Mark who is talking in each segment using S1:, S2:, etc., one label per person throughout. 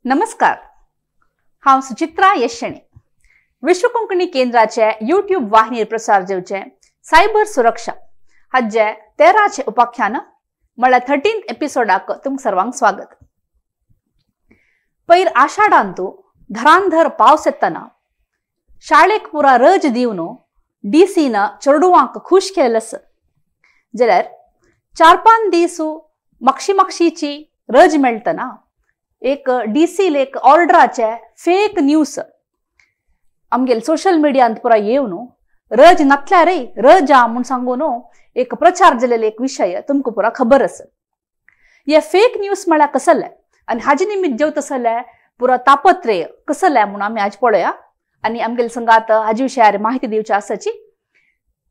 S1: नमस्कार, हांव सुचित्रा येशणे. विश्व कोंकणी केंद्राचे यूट्यूब वाहिनीर प्रसार जावचे सायबर सुरक्षा हाजे 13 उपाख्यान म्हळ्यार 13th एपिसोडाक तुमकां सर्वांक स्वागत. पयर आषाढांतू धरांधर पावस येतना शाळेक पुरा रज दिवन डीसीन चेडवांक खुश केलें आसा. जाल्यार 4-5 दीस मागशी मागशीची रज मेळटना एक डीसी एक ऑर्डराचे फेक न्यूज आमगेले सोशल मिडियांत पुरा येवन रज नातल्या रे रज आ म्हूण सांगून एक प्रचार जालेलो एक विशय तुमकां पुरा खबर आसा. हे फेक न्यूज म्हळ्यार कसलें आनी हाजे निमित्त जेवता आसलें पुरा तापत्रय कसलें म्हूण आमी आज पळोवया. आनी आमगेले संगात हाजे विशयार माहिती दिवची आसाची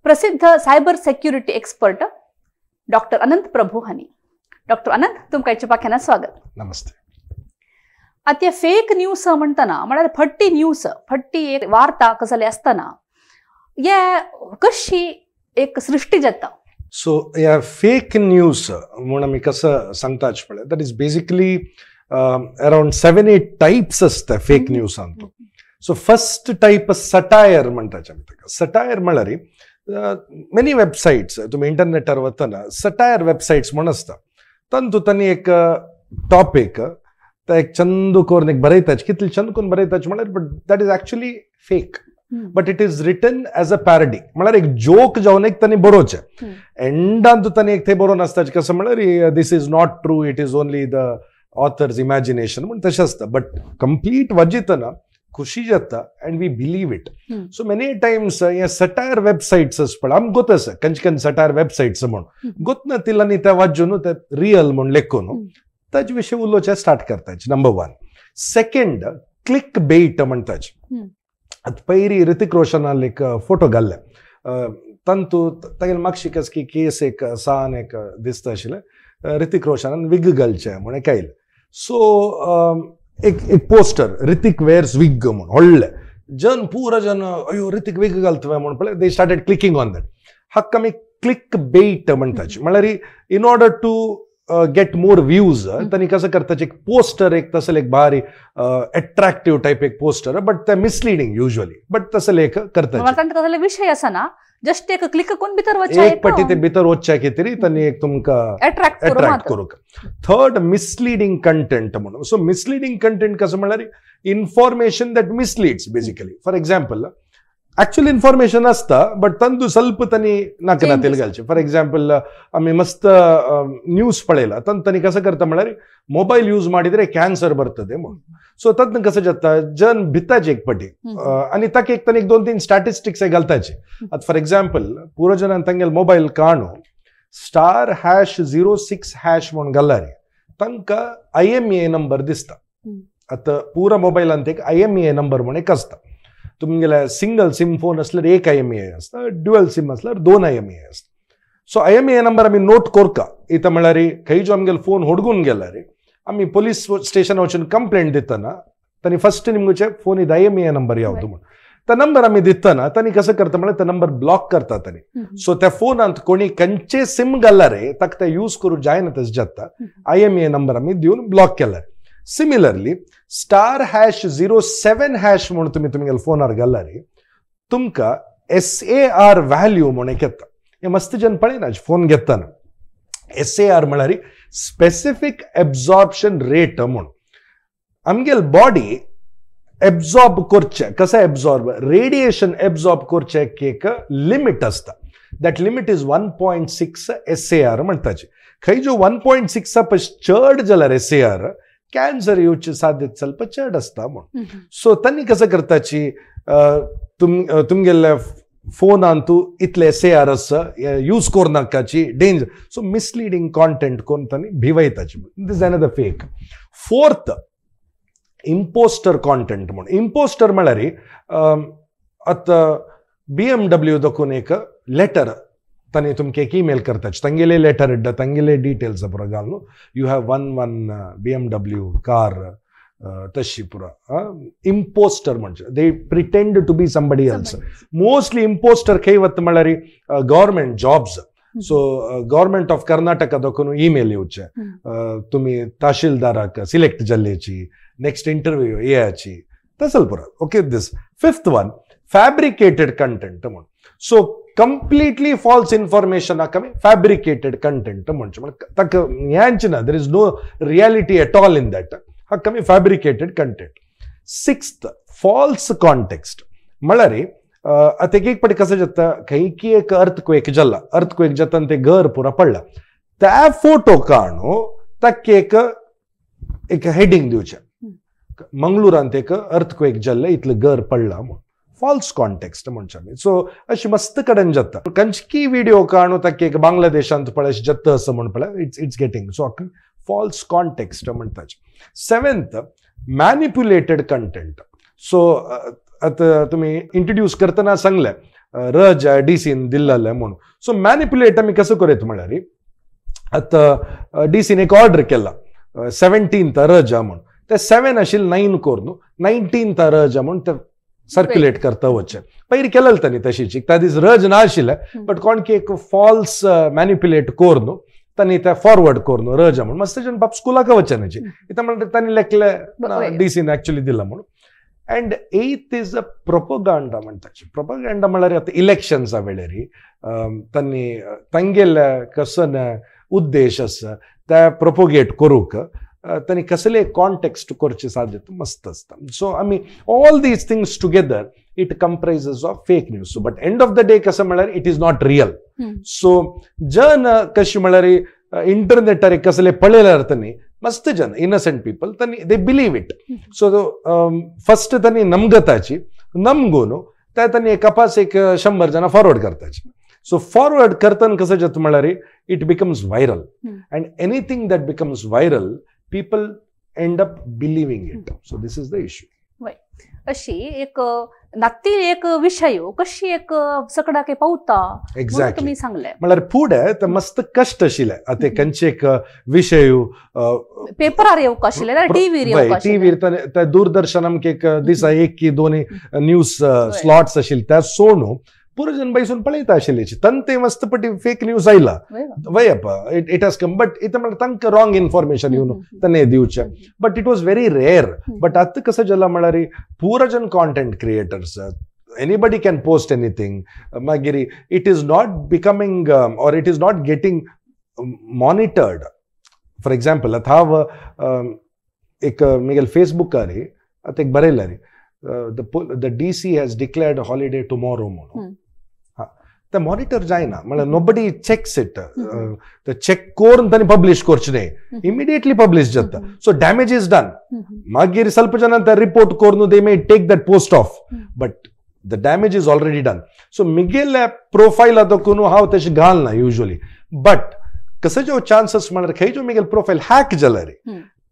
S1: प्रसिद्ध cyber security expert doctor Anant Prabhu हांणी. डॉक्टर अनंत, तुमकां आयच्या पाख्यानात स्वागत.
S2: नमस्ते.
S1: आतां फेक न्यूज म्हणटना म्हळ्यार फट्टी न्यूज, फट्टी एक वार्ता कसली आसतना हे कशी एक सृष्टी जाता.
S2: सो ह्या फेक न्यूज म्हूण आमी कसं सांगताच पळय, that is basically around 7-8 types आसता फेक न्यूजांत. सो फर्स्ट टायप सटायर म्हणटाचे आमी ताका. सटायर म्हळ्यार मेनी वेबसायट्स, तुमी इंटरनेटार वतना सटायर वेबसायट्स म्हूण आसता. तातूंत तांणी एक टॉपीक एक चंद करून एक बरयताच, कितले चंद करून बरयताच म्हळ्यार, but that is actually fake, but it is written as a parody. म्हळ्यार एक जोक जावन एक तांणी बरोवचें. एंडान तांणी एक थंय बरोवन आसता कसं म्हळ्यार this is not true, it is only the author's imagination म्हूण तशें आसता. बट कंप्लीट वाजितना खुशी जाता and we believe it. So many times हे सटायर वेबसायट्स आसा पळय, आमकां गोत आसा खंयचे खंयचे सटायर वेबसायट्स म्हूण गोत ना तिलांनी ते वाजून ते रियल म्हूण लेखून ताजे विशीं उलोवचें स्टार्ट करताच. नंबर 1. सेकंड, क्लिक बेट म्हणटाच. आतां पयरी ऋतिक रोशनान एक फोटो घाल्ले, तातूंत तागेले मागशी कसकी केस एक सान एक दिसता आशिल्लें, ऋतिक रोशनान विग घालचें म्हूण एक आयलें. सो एक एक पोस्टर ऋतिक वेर्स विग म्हूण व्हडलें, जन पुरा जन अयो ऋतिक विग घालता म्हूण पळय, they started clicking on that. हाका आमी क्लिक बेट म्हणटाच. म्हळ्यार in order to get more views तांणी कसं करताचे एक पोस्टर एक तसले एक भारी अट्रॅक्टिव्ह टायप एक पोस्टर, बट ते मिसलिडींग युजली, बट तसले एक करताचे
S1: विशय आसा ना, जस्ट एक क्लिक करून भितर वचचें,
S2: एक पटी ते भितर वचच्या खातीर तांणी एक तुमकां अट्रॅक्ट करूंक. थर्ड, मिसलिडींग कंटेंट म्हणून. सो मिसलिडींग कंटेंट कसं म्हळ्यार information that misleads basically. For example, actual information आसता बट तांतू ಸ್ವಲ್ಪ तांणी नाका नातेल घालचे. फॉर एक्झाम्पल, आमी मस्त न्यूज पळयला, तांतू तांणी कसं करता म्हळ्यार मोबायल यूज ಮಾಡಿದ್ರೆ कॅन्सर बರ್ತದೆ म्हणून. सो तातूंत कसं जाता, जन भिताचे एक पटी आनी ताका एक तांणी एक 2-3 स्टॅटिस्टिक्स घालताचे. आतां फॉर एक्झाम्पल, पुरो जनान तांगेले मोबायल काणू *#06# म्हूण घाल्यार तांकां IMEI number दिसता. आतां पुरा मोबायलांत एक IMEI number म्हूण एक आसता. तुमगेले सिंगल सिम फोन असल्यार एक IMEI आसता, ड्युअल सिम असल्यार 2 IMEI आसता. सो IMEI number आमी नोट करका इथं म्हळ्यार खंय जो आमगेले फोन होडगून गेल्यार आमी पोलीस स्टेशन वचून कंप्लेंट दितना तांणी फर्स्ट निमगेचे फोन इद IMEI number यावतो म्हूण त्या नंबर आमी दितना तांणी कसं करता म्हळ्यार त्या नंबर ब्लॉक करता तांणी. सो त्या फोनांत कोणी खंयचे सिम घाल्यार ताका ते यूज करूं जायना तशें जाता. IMEI number आमी दिवन ब्लॉक केल्यार. सिमिलरली *#07# म्हूण तुमी तुमगेले फोनार घाल्यार तुमकां SAR value म्हूण एक येता. हे मस्त जन पळयना फोन घेतना. SAR म्हळ्यार स्पेसिफीक एब्जॉर्प्शन रेट म्हूण. आमगेल बॉडी एब्जॉर्ब करचें कसं एब्जॉर्ब, रेडिएशन एब्जॉर्ब करचें एक लिमीट आसता. That limit is 1.6 SAR म्हणटाचे. खंय जो 1.6 पयस चड जाल्यार SAR cancer येवची साध्यता ಸ್ವಲ್ಪ चड आसता म्हूण. सो तांणी कसं करताची, तुमगेल्या फोनांतू इतले SAR आसा यूज करनाकाची डेंजर. सो मिसलिडींग कॉन्टेंट करून तांणी भिवयताची. This is another fake. Fourth, impostor content म्हूण. इम्पोस्टर म्हळ्यार आतां BMW दाखोवन एक लेटर तांणी तुमकां एक ईमेल करताच, तांगेले लेटर हेड तांगेले डिटेल्स पुरा घालून you have won BMW car तशी पुरा इम्पोस्टर म्हणजे they pretend to be somebody else. Mostly impostor खंय वता म्हळ्यार government jobs. So government of Karnataka दाखोवन ईमेल येवचे, तुमी तहसीलदाराक सिलेक्ट जाल्ल्याची, नेक्स्ट इंटरव्यू येयाची, तसल पुरा. Okay, this fifth one fabricated content म्हणून. सो कंप्लिटली फॉल्स इन्फॉर्मेशनाक आमी फॅब्रिकेटेड कंटेंट म्हणचे, म्हणजे ताका हेंच ना, there is no reality at all in that, हाका आमी fabricated content. Sixth, false context म्हळ्यार आतां एक एक फावटी कसं जाता, खंय की एक अर्थक्वेक जाला, अर्थक्वेक जाता आनी तें घर पुरा पडला, त्या फोटो काडून ताका एक एक हेडींग दिवचें, मंगळुरांत एक अर्थक्वेक जाल्लें इतलें घर पडलां म्हूण, फॉल्स कॉन्टेक्स्ट म्हणचे आमी. सो अशें मस्त कडेन जाता, खंयची व्हिडिओ काडून ताका एक बांगलादेशांत पळय अशें जाता असो म्हूण पळय, it's getting. So false context म्हणटाचे. Seventh, manipulated content. So आतां तुमी इंट्रोड्यूस करतना सांगलें रज डीसीन दिल्लें म्हणून. सो मॅनिप्युलेट आमी कसो करयत म्हळ्यार आतां डीसीन एक ऑर्डर केला 17th रजा म्हूण, ते 7 आशिल्ले 9 करून 19th रजा म्हूण ते सर्क्युलेट करता वचचें. पयर केलें तांणी तशीच, त्या दीस रज ना आशिल्लें बट कोण की एक फॉल्स मॅनिप्युलेट करून तांणी ते फॉरवर्ड करून रजा म्हूण, मस्त जण बाब स्कुलाक वचचें न्हय इतलें म्हणटा तांणी लेखलें डीसीन एक्चुअली दिलां म्हणून. And eighth is a propaganda म्हणटाचे. प्रोपगांडा म्हळ्यार आतां इलेक्शन्सा वेळार तांणी तांगेले कसो उद्देश आसा ते प्रोपोगेट करूंक तांणी कसले कॉन्टेक्स्ट करचे साध्यता मस्त आसता. सो आमी all these things together it comprises of fake news. But end of the day कसं म्हळ्यार it is not real. So जन कशी म्हळ्यार इंटरनेटार कसले पळयल्यार तांणी मस्त जन इनोसंट पीपल तांणी they believe it. So first तांणी नमगताची, नमगून ते तांणी कपास एक 100 जाणां फॉरवर्ड करताची. सो फॉरवर्ड करतना कसं जाता म्हळ्यार it becomes viral, and anything that becomes viral people end up believing it. So this is the issue.
S1: अशी एक नाती एक विशय कशी एक सकडाके पावता
S2: एक्झॅक्टली
S1: तुम्ही सांगले
S2: म्हळ्यार फुडें ते मस्त कश्ट आशिल्ले. आतां खंयचे एक विशय
S1: पेपरार येवंक आशिल्ले, टीव्हीर येवंक आशिल्ले,
S2: टीव्हीर दूरदर्शन आमकां एक दिसा 1 की 2 न्यूज स्लॉट्स आशिल्ले, त्या सोडून पुरो जन बैसून पळयता आशिल्ले. तंते मस्त पटी फेक न्यूज आयला वयप it has come, but इथं म्हळ्यार तांकां रॉंग इन्फॉर्मेशन येवन ताणें दिवचें, but it was very rare. But आतां कसं जाला म्हळ्यार पुरो जन content creators, anybody can post anything, मागीर it is not becoming or it is not getting monitored. For example आतां हांव एक म्हगेले फेसबुकार आतां एक बरयलां रे, the DC has declared a holiday tomorrow म्हणून. ते मॉनिटर जायना म्हळ्यार नोबडी चेक्स it, ते चेक करून तांणी पब्लिश करचें न्हय, इमिडिएटली पब्लिश जाता. So damage is done. मागीर ಸ್ವಲ್ಪ जन ते रिपोर्ट करून they may take that post off, but the damage is already done. So मिगेले प्रोफायल दाखोवन हांव तशें घालना युजली, बट कसो जो चान्सीस म्हळ्यार खंय जो मिगेल प्रोफायल हॅक जाला रे,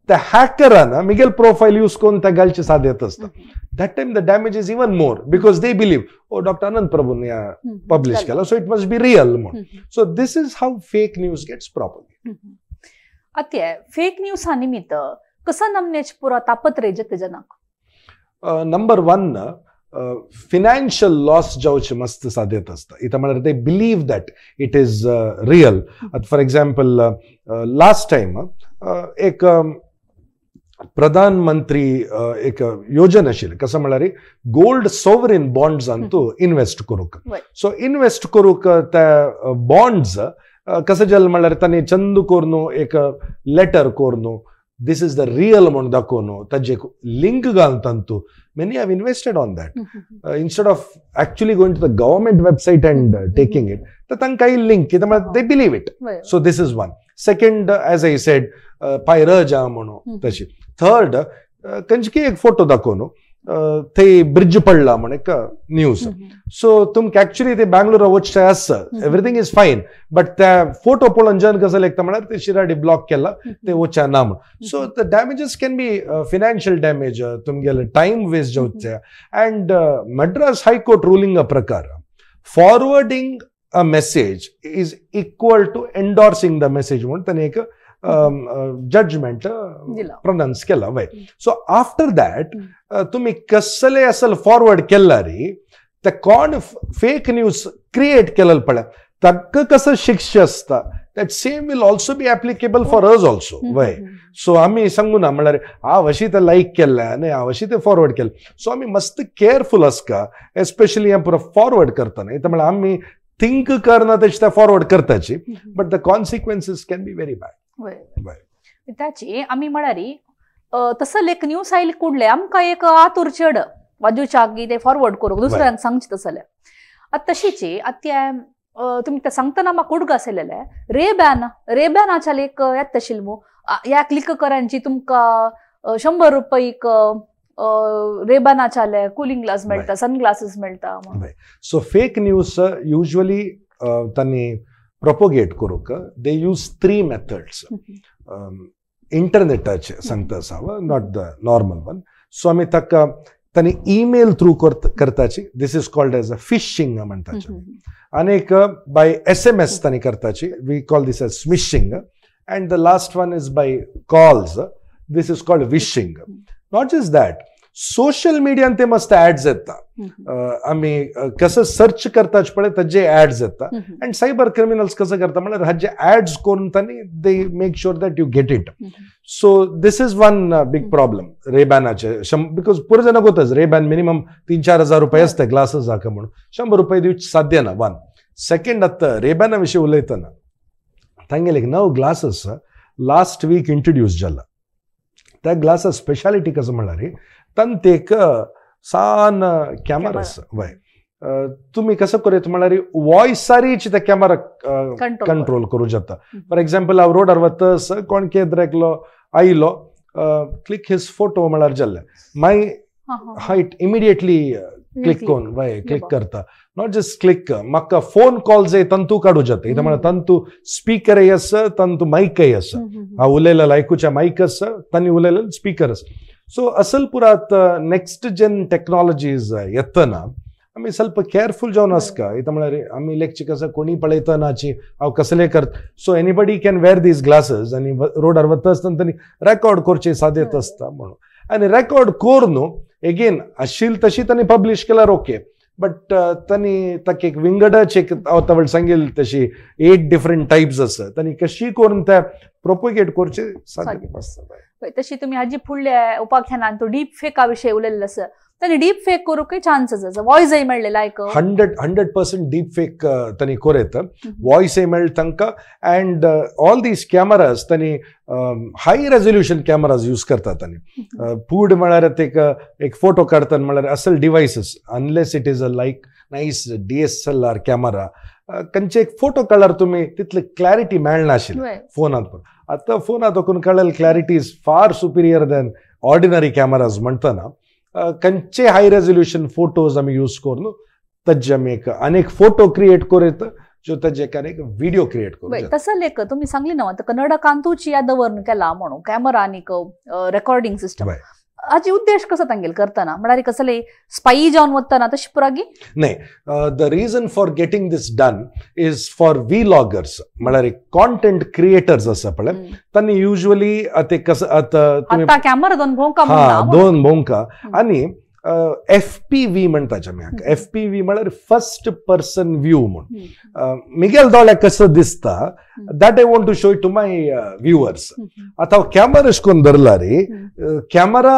S2: त्या हॅकरान मिगेल प्रोफायल यूज करून त्या घालचे साध्यता आसता. That time the damage is even more because they believe, oh doctor Anant प्रभून publish केला, so it must be real म्हणून. So this is how fake news gets propagated.
S1: आतां फेक न्यूजा निमित्त कसं नमनेच पुरा तापत्रे जाता जनाक?
S2: नंबर 1, फिनान्शियल लॉस जावचे मस्त साध्यता आसता. इथं म्हळ्यार they believe that it is real. For example last time एक प्रधानमंत्री एक योजना आशिल्ली, कसं म्हळ्यार गोल्ड सॉवरीन बॉन्ड्सान तूं इन्वेस्ट करूंक. सो इन्वेस्ट करूंक त्या बॉन्ड्स कसं जालें म्हळ्यार तांणी चंद करून एक लेटर करून this is the real म्हूण दाखोवन ताजे लिंक घालता तूं. Many have invested on that instead of actually going to the government website and taking it. तर तांकां लिंक कितें म्हळ्यार they believe it. So this is one. Second, as I said, पाय रजा म्हणून तशी. थर्ड, खंयची एक फोटो दाखोवन थंय ब्रिज पडला म्हण एक न्यूज. सो तुमकां एक्चुअली ते बँगलोरा वचचें आसा, एवरीथींग is fine, but त्या फोटो पळोवन जन कसं लेखता म्हळ्यार ते शिराडी ब्लॉक केला ते वचचें ना म्हण. So the damages can be financial damage, तुमगेले टायम वेस्ट जावचें. अँड मद्रास हायकोर्ट रुलिंगा प्रकार forwarding a message is equal to endorsing the message म्हणून ताणें एक जजमेंट प्रोनाउन्स केला. वय सो आफ्टर that तुमी कसले असल फॉरवर्ड केला रे, ते कोण फेक न्यूज क्रिएट केलेलं पळय ताका कसो शिक्षा आसता that same will also be applicable for us also. वय सो आमी सांगूना म्हणल्यार हांव अशी ते लायक केल्लें आनी हांव अशी ते फॉरवर्ड केलें. सो आमी मस्त केअरफूल आसका, एस्पेशली हें पुरो फॉरवर्ड करतना. इतलें म्हळ्यार आमी थिंक करना तशें ते forward करताची, but the consequences can be very bad.
S1: वय ताची आमी म्हळ्यार तसो एक न्यूज आयली कुडले आमकां एक आतूर चड बाजूच्या ते फॉरवर्ड करूंक दुसऱ्यांक सांगचें तसलें. आतां तशीची आतां तुमी ते सांगतना म्हाका उडगास आयलेले रेबॅन रेबॅनाच्या एक येता आशिल्लें मू ह्या क्लिक करांची तुमकां 100 रुपयेक रेबॅनाच्या कुलिंग ग्लास मेळटा, सन ग्लासीस मेळटा.
S2: सो फेक न्यूज युजली तांणी प्रोपोगेट करूंक they use 3 methods. इंटरनेटाचे सांगता आसा हांव, not the normal one. So आमी ताका तांणी ईमेल थ्रू करताची, this is called as a phishing म्हणटाचे. आनी एक बाय SMS तांणी करताची, we call this as smishing. And the last one is by calls, this is called vishing. Not just that, social मिडियान ते मस्त ऍड्स येता, आमी कसं सर्च करताच पळय ताजे ऍड्स येता. अँड सायबर क्रिमिनल्स कसं करता म्हळ्यार हाजे ऍड्स करून तांणी they make sure that you get it. So this is one big problem रेबॅनाचे, because पुरो जाणां कोताच रेबॅन मिनिमम 3-4 हजार रुपये आसता ग्लासीस हाका म्हणून, 100 रुपये दिवचे साध्य ना. वन सेकंड, आतां रेबॅना विशीं उलयतना तांगेले एक नव ग्लासीस लास्ट वीक इंट्रोड्यूस जाला. त्या ग्लासा स्पेशालिटी कसं म्हळ्यार तांत एक सान कॅमेरा आसा. वय तुमी कसं करूं म्हळ्यार वॉयसारीच त्या कॅमेरा कंट्रोल करूं जाता. फॉर एक्झाम्पल हांव रोडार वता कोण केद्र एकलो आयलो, क्लिक his photo म्हळ्यार जालें, मागीर हायट इमिडिएटली क्लिक करून वय क्लिक करता. Not just click, म्हाका फोन कॉल्स तंतू काडू जाता. कितें म्हळ्यार तंतू स्पीकरय आसा, तंतू मायकय आसा, हांव उलयलें आयकुच्या मायक आसा, तांणी उलयलें स्पीकर आसा. सो असल पुरात नेक्स्ट जेन टेक्नॉलॉजीज येतना आमी ಸ್ವಲ್ಪ केअरफूल जावन आसका. इतलें म्हळ्यार आमी लेगचे कसं कोणी पळयतनाची हांव कसले करता. So anybody can wear these glasses आनी रोडार वता आसतना तांणी रेकॉर्ड करचे साध्यत आसता म्हणून. आनी रेकॉर्ड कर न्हू एगेन आशिल्ली तशी तांणी पब्लिश केल्यार ओके, बट तांणी ताका एक विंगडच एक हांव तवळ सांगील तशी 8 डिफरंट टायप्स आसा, तांणी कशी करून ते प्रोपोगेट करचे साध्य आसता.
S1: तशी तुमी हाजी फुडल्या उपाख्यानान तो डीप फेका विशय उलयल्लो आसा, तांणी डीप फेक करूंकय चान्सीस आसा. वॉयसय मेळ्ळें लायक
S2: 100% डीप फेक तांणी करूं येता, वॉयसय मेळटा तांकां. अँड ऑल these cameras तांणी हाय रेजोल्युशन कॅमेराज यूज करतात तांणी. पूड म्हळ्यार एक एक फोटो काडतना म्हळ्यार असल devices, unless it is a like nice DSLR camera, खंयचे एक फोटो काडल्यार तुमी तितली क्लॅरिटी मेळनाशिल्ली फोनांत. पण आतां फोनांत वचून काडल्यार clarity is far superior than ordinary cameras म्हणटना खंयचे हाय रेजोल्युशन फोटोज आमी यूज करून ताजे आमी एक आनी एक फोटो क्रिएट करूं येता, जो ताजे एक आनी एक व्हिडिओ क्रिएट करूं येता.
S1: तसो लेख तुमी सांगली न्हू आतां कन्नडा कांतूची याद दवरून केला म्हणून कॅमेरा आनी रेकॉर्डिंग सिस्टम, हाची उद्देश कसो तांगेल करतना म्हळ्यार कसले स्पाई जावन वतना तशें पुरागी
S2: न्हय. The reason for getting this done is for vloggers, म्हळ्यार कॉन्टेंट क्रिएटर्स आसा पळय तांणी युजली आतां कसं आतां
S1: कॅमेरा दोन भोंवका,
S2: हा दोन भोंवका. आनी FPV म्हणटाचे आमी हाका. FPV म्हळ्यार फर्स्ट पर्सन व्यू म्हूण. मिगेल दोळ्याक कसो दिसता that I want to show it to my viewers. आतां हांव कॅमेरा अशें करून धरला रे, Camera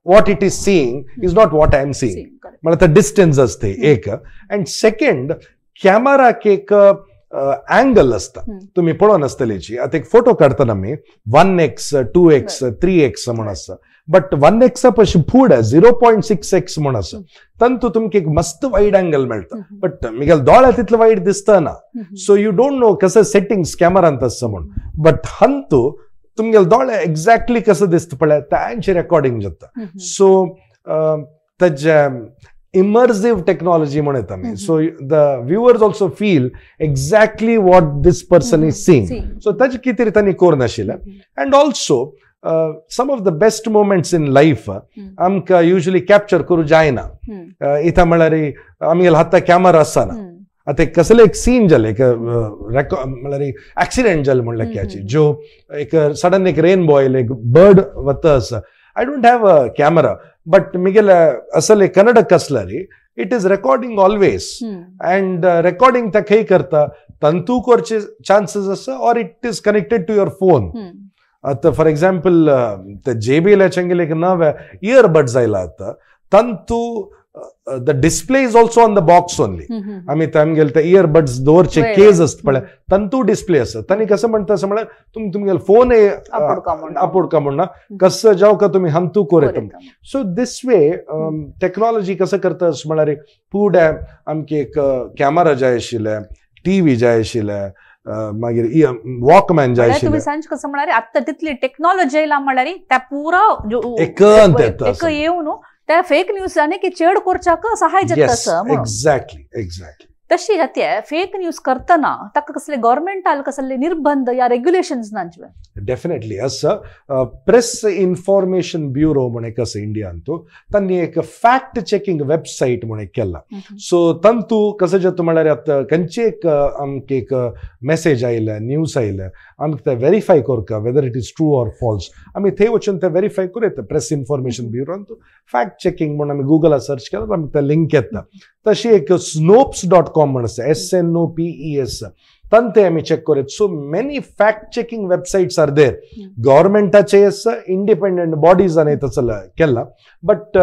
S2: what it is seeing is not what I am seeing, म्हळ्यार आतां डिस्टन्स आसता एक. अँड सेकंड, कॅमेराक एक अँगल आसता, तुमी पळोवन आसतलेची. आतां एक फोटो काडटना आमी 1x 2x 3x म्हूण आसता, बट 1x पशी फुडें 0.6x म्हूण आसा, तातूंत तुमकां एक मस्त वायड अँगल मेळटा, बट मिगेल दोळ्या तितले वायड दिसतना. सो you don't know कसं सेटिंग्स कॅमेरांत आसता म्हूण, बट हंतू तुमगेले दोळे एक्झॅक्टली कसं दिसता पळय तांचे रेकॉर्डिंग जाता. सो ताजे इमर्सिव टेक्नॉलॉजी म्हण येता आमी. So the viewers also feel exactly what this person is seeing. So ताजें कितें तांणी करूं नाशिल्लें. And also some of the best moments in life आमकां युजली कॅप्चर करूं जायना. इथं म्हळ्यार आमगेल्या हाता कॅमेरा आसना. आतां कसलें एक सीन जालें, एक म्हळ्यार एक्सिडेंट जालें म्हणल्यार क्याची जो एक सडन एक रेनबो आयले, एक बर्ड वता आसा, I don't have a camera, but मिगेले असले कन्नडक आसल्यार it is recording always. And recording ते खंय करता, तंतू करचे चान्सेस आसा or it is connected to your phone. आतां फॉर एग्जाम्पल ते JBL एक नवे इयरबड्स आयला आतां तंतू the display is also on the box only. आमी तामगेले ते इयरबड्स दवरचे केज आसता पळय तंतू डिस्प्ले आसा तांणी कसं म्हणटा असं म्हळ्यार तुमी तुमगेले फोन आपोडका म्हणना कसं जावं का तुमी हंतू कोरेत. सो this way technology कसं करता अशें म्हळ्यार फुडें आमकां एक कॅमेरा जाय आशिल्ले, टीव्ही जाय आशिल्ले, मागीर वॉकमॅन जाय आशिल्ले.
S1: तुमी सांज कसं म्हळ्यार आतां तितली टेक्नॉलॉजी आयला म्हळ्यार त्या पुरो एक येवन त्या फेक न्यूज आनी की चेड करच्याक सहाय जाता.
S2: एक्झॅक्टली एक्झॅक्टली
S1: तशी जाते फेक न्यूज करतना ताका कसले गव्हर्मेंटाल कसले निर्बंध या रेग्युलेशन्स नांचवे.
S2: डेफिनेटली आसा. प्रेस इन्फॉर्मेशन ब्युरो म्हण एक आसा इंडियांतू, तांणी एक फॅक्ट चेकिंग वेबसायट म्हण एक केला. सो तंतू कसं जाता म्हळ्यार आतां खंयची एक आमकां एक मेसेज आयल्या, न्यूज आयल्या, आमकां ते वेरीफाय करता whether it is true or false. आमी थंय वचून ते वेरीफाय करूं येता. प्रेस इन्फॉर्मेशन ब्युरोंत फॅक्ट चेकिंग म्हूण आमी गुगलार सर्च केल्यार आमकां ते लिंक येता. तशी एक Snopes.com म्हण आसा, SNOPES, तंते आमी चेक करूं. So many fact checking websites are there. गव्हर्मेंटाचे आसा, इंडिपेंडंट बॉडीज आनी तसं केला. बट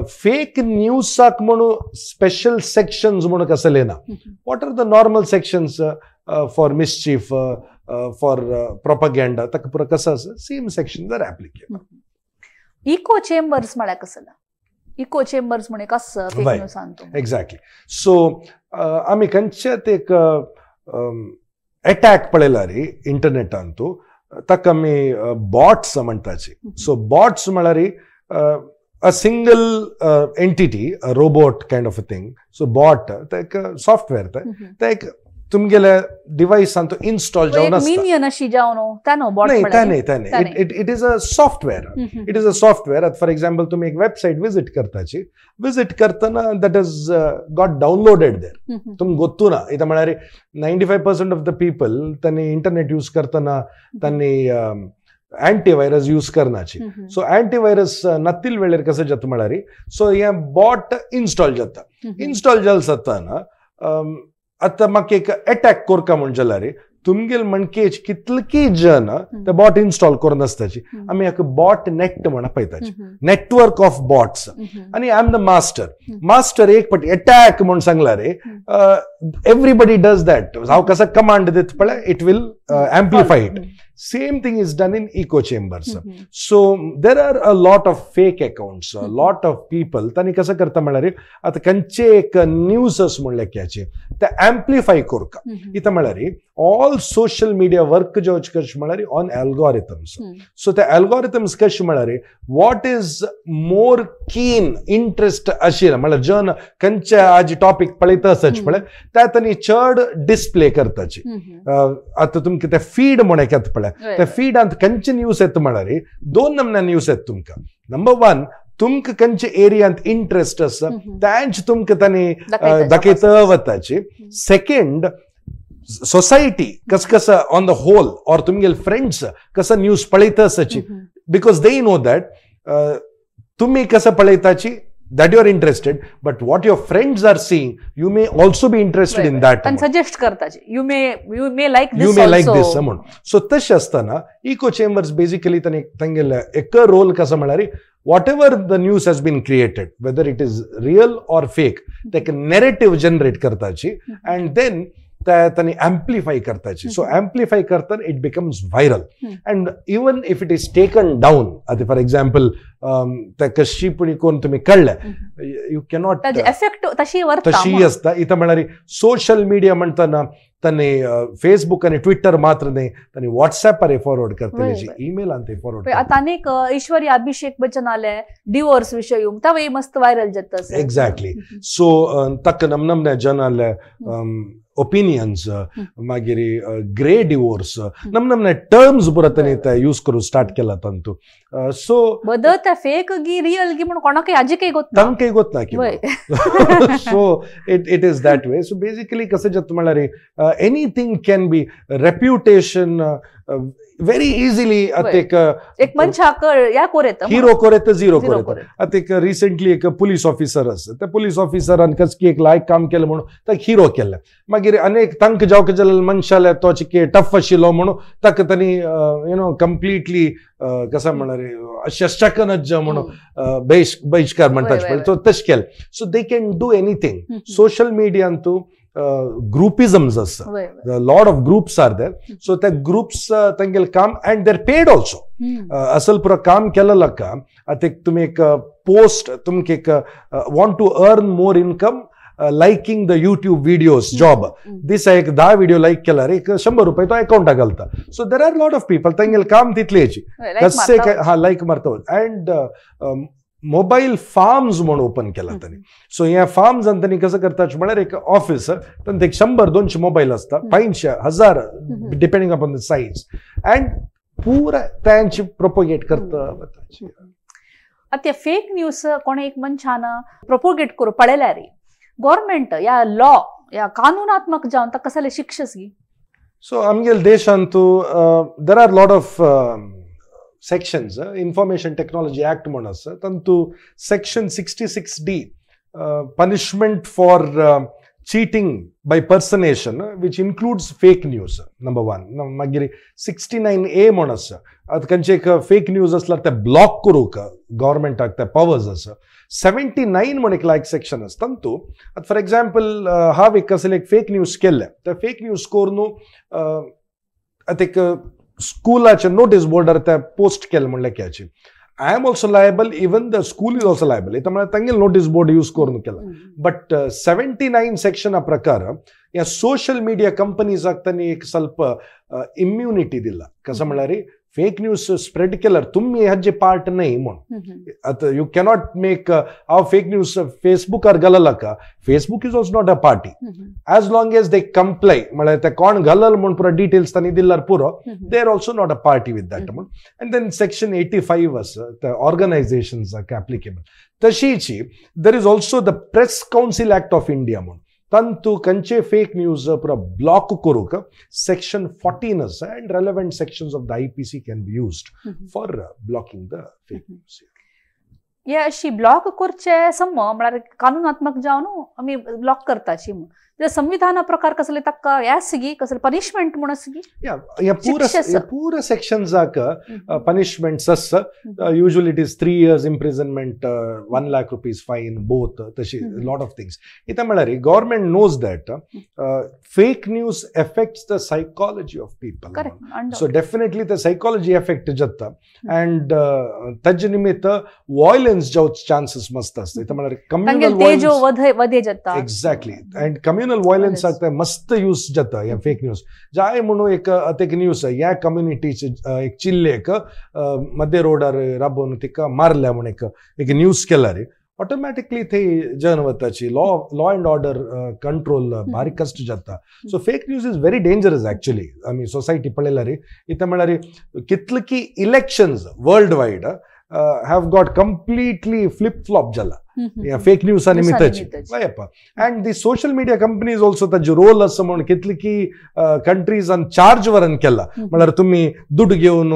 S2: फेक न्यूजाक म्हणून स्पेशल सेक्शन्स म्हणून कसले ना. What are the normal sections for mischief, for propaganda, ताका पुरो कसं आसा same sections are applicable.
S1: Echo chambers म्हळ्यार कसं? इको चेंबर्स म्हण एक आसा फेक न्यूजांतू.
S2: एक्झॅक्टली. सो आमी खंयच्यात एक अटॅक पळयला रे इंटरनेटांतू, ताका आमी बॉट्स म्हणटाची. सो बॉट्स म्हळ्यार a single entity, a robot kind of a thing. So bot ते एक सॉफ्टवेअर, ते एक तुमगेले डिवायसान इन्स्टॉल जावन आसता.
S1: मिनियन अशी जावन तानो बॉट
S2: नाही, ते नाही, it is a software. It is a software. For example तुम्ही एक वेबसायट विजिट करताची, विजिट करतना that is got downloaded there. तुमकां गोत्तू ना. इथं म्हळ्यार 95% ऑफ the people तांणी इंटरनेट यूज करतना तांणी अँटीव्हायरस यूज करनाची. सो अँटीव्हायरस नतील वेळेर कसं जाता म्हळ्यार सो हे बॉट इन्स्टॉल जाता. इन्स्टॉल जाल जाताना आतां म्हाका एक अटॅक करका म्हण जाल्यार तुमगेल मणकेच कितलकी जन ते बॉट इन्स्टॉल करून आसताची. आमी हाका बॉट नेट म्हण पळयताची, नेटवर्क ऑफ बॉट्स. आनी I am the master. Master एक पटी अटॅक म्हण सांगला रे, एवरीबडी डज that. हांव कसो कमांड दिता पळय, it will amplify it. Same thing is done in echo chambers. So there are a lot of fake accounts, a lot of people. तांणी कसं करता म्हळ्यार आतां खंयचे एक न्यूज म्हणले क्याचे ते एम्प्लिफाय करता. इथं म्हळ्यार ऑल सोशल मिडिया वर्क जो कशें म्हळ्यार ऑन एल्गोरिथम्स. सो ते एल्गोरिथम्स कशें म्हळ्यार what is more keen interest आशिल्लें म्हळ्यार जन खंयचे आज टॉपीक पळयता आसच पळय ते तांणी चड डिस्प्ले करताची. आतां तुमकां ते फीड म्हण एक येता पळय, त्या फीडांत खंयचे न्यूज येता म्हळ्यार दोन नमूने न्यूज येता तुमकां. नंबर वन, तुमकां खंयचे एरियांत इंट्रस्ट आसा तेंच तुमकां तांणी दाखयता वताची. सेकंड, सोसायटी कस कसं ऑन the whole or तुमगेले फ्रेंड्स कसं न्यूज पळयता आसाची, because they know that तुमी कसं पळयताची that you are interested, but what your friends are seeing, you may also be interested in that.
S1: And suggest करताची, you may like this,
S2: you may like this म्हण. So तशें आसतना echo chambers basically तांणी तांगेले एक role कसो म्हळ्यार whatever the news has been created, whether it is real or fake, ताका narrative generate करताची and then तांणी एम्प्लिफाय करताची. सो एम्प्लिफाय करतना it becomes viral and even if it is taken down. आतां for example ते कशी पुणी कोण तुमी कळ्ळें, you cannot
S1: effect तशी
S2: तशी आसता. इथं म्हळ्यार सोशल मिडिया म्हणटना तांणी फेसबूक आनी ट्विटर मात्र न्ही, तांणी वॉट्सॅपार फॉरवर्ड करतले, ईमेलान ते फॉरवर्ड.
S1: आतां आनीक ऐश्वर्या अभिषेक बच्चन आले डिवोर्स विशय तवय मस्त व्हायरल जाता.
S2: एक्झॅक्टली. सो ताका नमनमने जन आले ओपिनियन्स, मागीर ग्रे डिवोर्स, नमनमने टर्म्स पुरा तांणी ते यूज करून स्टार्ट केला तांतू. सो
S1: बदल फेक गी रियल गी म्हणून कोणाकय आजीकय गोत
S2: तांकांय गोत ना की. So it is that way. So basically कसं जाता म्हळ्यार anything can be reputation very easily आतां एक
S1: एक मनशाक ह्या कोर येता,
S2: हिरो कोर येता, झिरो कोर येता. आतां एक रिसेंटली एक पुलीस ऑफिसर आसा, त्या पुलीस ऑफिसरान कसकी एक लायक काम केलें म्हणून ताका हिरो केलें. मागीर अनेक तांकां जावक जाल्यार मनशाले तो चिके टफ आशिल्लो म्हणून ताका तांणी you know completely कसं म्हणणार शस्त्रकनज म्हणून बहिष्कार म्हणतात पळय, तो तशें केलें. So they can do anything. Social मिडियांतू ग्रुपिजम्स आसा, lot of groups are there. So त्या ग्रुप्स तांगेलें काम and they are paid also. असल पुरो काम केलें का आतां एक तुमी एक पोस्ट तुमकां एक want to earn more income liking the YouTube videos job, दिसा एक 10 व्हिडिओ लायक केल्यार एक 100 रुपये तो अकाउंटाक घालता. So there are lot of people तांगेलें काम तितलेची कशें हा लायक मारता. अँड मोबायल फार्म्स म्हूण ओपन केला तांणी. सो ह्या फार्म्सान तांणी कसं करता म्हळ्यार एक ऑफिस, तांचे एक 100-200 मोबायल आसता, 500, 1000 depending upon the size, and पुरा तांची प्रोपोगेट करता.
S1: आतां फेक न्यूज कोणे एक मनशान प्रोपोगेट करूं पळयल्यार गव्हर्मेंट या लॉ या कानूनात्मक जावन ताका कसले शिक्षस गी?
S2: सो आमगेले देशांतू there are lot of sections. Information technology act म्हूण आसा, तातूंत section 66D punishment for cheating by personation which includes fake news number 1. मागीर 69A म्हूण आसा, आतां खंयचे एक फेक न्यूज आसल्यार ते ब्लॉक करूंक गव्हर्मेंटाक ते पावर्स आसा. 79 म्हूण एक लायक सेक्शन आसा, तातूंत आतां फॉर एग्जाम्पल हांव एक कसले एक फेक न्यूज केल्लें, ते फेक न्यूज करून आतां एक स्कुलाचे नोटीस बोर्डार ते पोस्ट केलें म्हणल्यार क्याची I am also liable, even the school is also liable. इथं म्हळ्यार तांगेले नोटीस बोर्ड यूज करून केला. बट 79 सेक्शना प्रकार ह्या सोशल मिडिया कंपनीजाक तांणी एक ಸ್ವಲ್ಪ इम्युनिटी दिला. कसं म्हळ्यार फेक न्यूज स्प्रेड केल्यार तुमी हाजे पार्ट न्हय म्हूण. आतां you cannot make हांव फेक न्यूज फेसबुकार घालला का, Facebook is also not a party as long as they comply. म्हळ्यार ते कोण घालल म्हूण पुरो डिटेल्स तांणी दिल्यार पुरो, they are also not a party with that म्हूण. अँड then section 85 आसा त्या ऑर्गनायझेशन्साक एप्लिकेबल. तशीच there is also the press council act of India म्हूण, तांतू खंयचे फेक न्यूज पुरो ब्लॉक करूंक सेक्शन 14 आसा, and relevant sections of the IPC can be used for blocking the fake news.
S1: हे अशी ब्लॉक करचे सम म्हळ्यार कानूनात्मक जावन आमी ब्लॉक करता अशी म्हूण, जाल्यार संविधाना प्रकार कसले ताका हे आसगी कसले पनिशमेंट म्हूण आसगी?
S2: ह्या पुरा सेक्शन्साक पनिशमेंट्स आसा. Usually it is 3 years imprisonment, 1 lakh rupees fine, both, तशी लॉट ऑफ थिंग्स. इथं म्हळ्यार government knows that fake news affects the psychology of people. So definitely the psychology effect जाता अँड ताजे निमित्त वॉयलन्स जावचे चान्सीस मस्त आसता. इथं म्हळ्यार कम्युनल
S1: वधे जाता.
S2: एक्झॅक्टली, अँड कम्युनल वॉयलन्साक ते मस्त यूज जाता ह्या फेक न्यूज. जाय म्हणून एक आतां एक न्यूज ह्या कम्युनिटीचे एक चिल्लेक मध्य रोडार राबोवन तिका मारल्या म्हूण एक एक न्यूज केल्यार ऑटोमॅटिकली थंय जन वताची लॉ अँड ऑर्डर कंट्रोल बारीक कश्ट जाता. So fake news is very dangerous actually. आमी सोसायटी पळयल्यार इथं म्हळ्यार कितले की elections world wide have got completely flip flop जाला फेक न्यूजा निमित्ताची. And the social media companies also ताजे रोल आसा म्हणून कितले की कंट्रीजान चार्ज वरन केला, म्हळ्यार तुमी दुड घेवन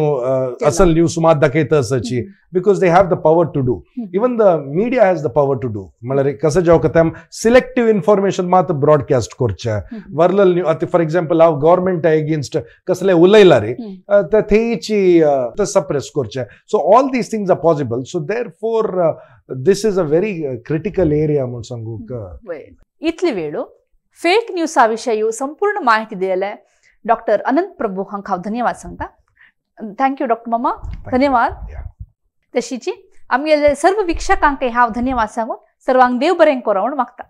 S2: असल न्यूज मात दाखयता आसाची, because they have the power to do. Even the media has the power to do. म्हळ्यार कसं जावं का सिलेक्टिव्ह इन्फॉर्मेशन मात ब्रॉडकास्ट करचें वरलल न्यू. आतां फॉर एक्झाम्पल हांव गव्हर्मेंटा एगेन्स्ट कसलें उलयला रे ते थंयची सप्रेस करचें. So all these things are possible. So therefore this is a very critical area म्हूण सांगूंक.
S1: इतली वेळ फेक न्यूजा विशयी संपूर्ण माहिती दिले डॉक्टर अनंत प्रभू हांकां हांव धन्यवाद सांगता. Thank you doctor मामा, धन्यवाद. तशीची आमगेले सर्व वीक्षकांक हांव धन्यवाद सांगून सर्वांक देव बरें करो म्हूण मागता.